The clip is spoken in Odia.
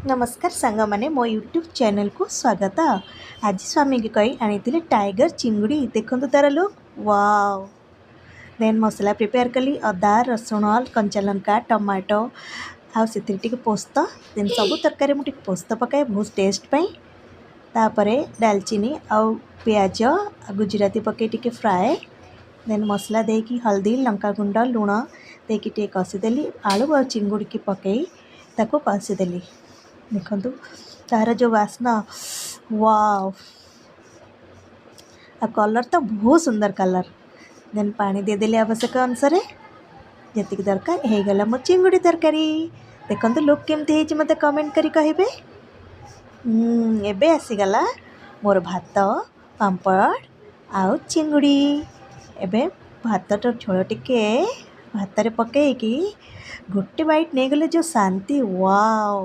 ନମସ୍କାର ସାଙ୍ଗମାନେ, ମୋ ୟୁଟ୍ୟୁବ୍ ଚ୍ୟାନେଲକୁ ସ୍ୱାଗତ। ଆଜି ସ୍ୱାମୀକି କହି ଆଣିଥିଲି ଟାଇଗର ଚିଙ୍ଗୁଡ଼ି। ଦେଖନ୍ତୁ ତାର ଲୁକ୍, ୱାଓ! ଦେନ୍ ମସଲା ପ୍ରିପେୟାର କଲି, ଅଦା, ରସୁଣ, କଞ୍ଚା ଲଙ୍କା, ଟମାଟୋ ଆଉ ସେଥିରେ ଟିକେ ପୋସ୍ତ। ଦେନ୍ ସବୁ ତରକାରୀ ମୁଁ ଟିକେ ପୋସ୍ତ ପକାଏ ବହୁତ ଟେଷ୍ଟ ପାଇଁ। ତାପରେ ଡାଲଚିନି ଆଉ ପିଆଜ ଆଉ ଗୁଜୁରାତି ପକାଇ ଟିକେ ଫ୍ରାଏ, ଦେନ୍ ମସଲା ଦେଇକି ହଳଦୀ, ଲଙ୍କାଗୁଣ୍ଡ, ଲୁଣ ଦେଇକି ଟିକେ କଷିଦେଲି। ଆଳୁ ଆଉ ଚିଙ୍ଗୁଡ଼ିକି ପକାଇ ତାକୁ କଷିଦେଲି। ଦେଖନ୍ତୁ ତାର ଯେଉଁ ବାସ୍ନା, ୱାଓ! ଆଉ କଲର୍ ତ ବହୁତ ସୁନ୍ଦର କଲର୍। ଦେନ୍ ପାଣି ଦେଇଦେଲି ଆବଶ୍ୟକ ଅନୁସାରେ, ଯେତିକି ଦରକାର। ହେଇଗଲା ମୋ ଚିଙ୍ଗୁଡ଼ି ତରକାରୀ। ଦେଖନ୍ତୁ ଲୁକ୍ କେମିତି ହେଇଛି, ମୋତେ କମେଣ୍ଟ କରି କହିବେ। ଏବେ ଆସିଗଲା ମୋର ଭାତ, ପାମ୍ପଡ଼ ଆଉ ଚିଙ୍ଗୁଡ଼ି। ଏବେ ଭାତଟା ଝୋଳ ଟିକେ ଭାତରେ ପକାଇକି ଗୋଟେ ବାଇଟ୍ ନେଇଗଲେ ଯେଉଁ ଶାନ୍ତି, ୱାଓ!